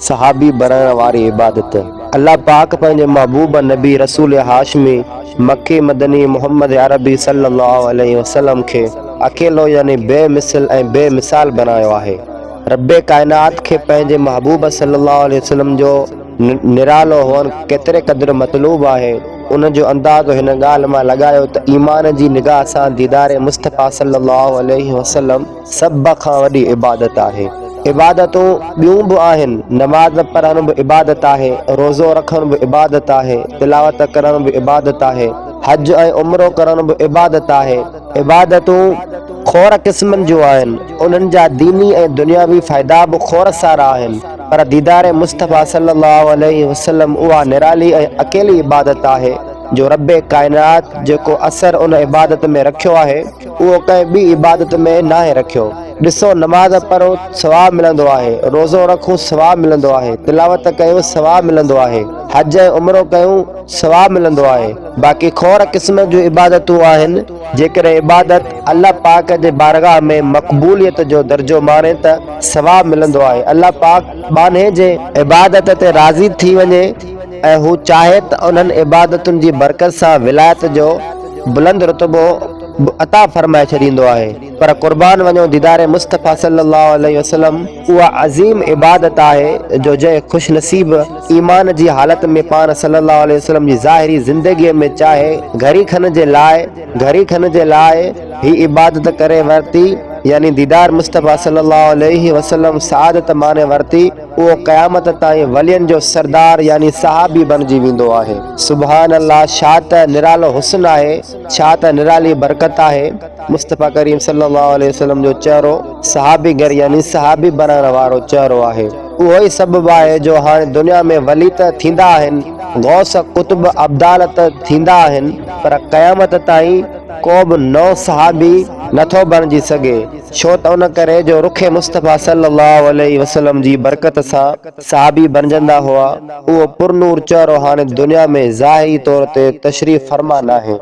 صحابي بڻائڻ واري عبادت. الله پاڪ پنهنجي محبوب نبي رسول هاشمي مڪي مدني محمد عربي صلي الله عليه وسلم کي اڪيلو يعني بي مثل ۽ بي مثال بڻايو آهي. رب ڪائنات کي پنهنجي محبوب صلي الله عليه وسلم جو نرالو هئڻ ڪيتري قدر مطلوب آهي، ان جو اندازو هن ڳالهه مان لڳايو ته ايمان جي نگاهه سان ديدار مصطفيٰ صلي الله عليه وسلم سڀ کان وڏي عبادت آهي. عبادتون ٻيون به آهن، نماز پڙهڻ به عبادت آهي، روزو رکڻ به عبادت آهي، تلاوت ڪرڻ به عبادت آهي، حج ۽ عمرو ڪرڻ به عبادت آهي. عبادتون کوڙ قسمن جون آهن، انهن جا ديني ۽ دنياوي فائدا به کوڙ سارا آهن، پر ديدار مصطفيٰ صلي الله عليه وسلم اها نرالي ۽ اڪيلي عبادت آهي جو رب ڪائنات جيڪو اثر ان عبادت ۾ رکيو آهي، اهو ڪنهن ٻي عبادت ۾ ناهي رکيو. ڏسو نماز پڙهو ثواب ملندو آهي، روزو رکون ثواب ملندو آهي، تلاوت ڪيون ثواب ملندو آهي، حج ۽ عمرو ڪيون ثواب ملندو آهي، باقي کوڙ قسم جون عبادتون آهن، جيڪڏهن عبادت الله پاڪ جي بارگاهه ۾ مقبوليت جو درجو ماڻي ته ثواب ملندو آهي، الله پاڪ ٻانهي جي عبادت تي راضي ٿي وڃي ۽ هو چاهي ته انهن عبادتن جي برڪت سان ولايت جو بلند رتبو به عطا فرمائي ڇڏيندو آهي پر قربان وڃو ديدار مصطفيٰ صلي الله عليه وسلم اها عظيم عبادت آهي جو جنهن خوش نصيب ايمان جي حالت ۾ پاڻ صلي الله عليه وسلم جي ظاهري زندگي ۾ چاهي گهڙي کن جي لاء گهڙي کن جي لاء هي عبادت ڪري ورتي يعني ديدار مصطفيٰ صلي الله عليه وسلم سعادت ماڻي ورتي اهو قيامت تائين ولين جو سردار يعني صحابي بڻجي ويندو آهي. سبحان الله ڇا ته نرالو حسن آهي، ڇا ته نرالي برڪت آهي، مصطفيٰ ڪريم صلي الله عليه وسلم جو چهرو صحابي گر يعني صحابي بڻائڻ وارو چهرو آهي. اهو ئي سبب آهي جو هاڻي دنيا ۾ ولي ته ٿيندا آهن، غوث قطب ابدال ته ٿيندا آهن پر قيامت تائين ڪو به نئون صحابي نٿو بڻجي سگهي. ڇو ته ان ڪري جو رخ مصطفيٰ صلّي اللّٰه عليه وسلّم جي برڪت سان صحابي بڻجندا هئا، اهو پرنور چهرو هاڻي دنيا ۾ ظاهري طور تي تشريف فرما ناهي.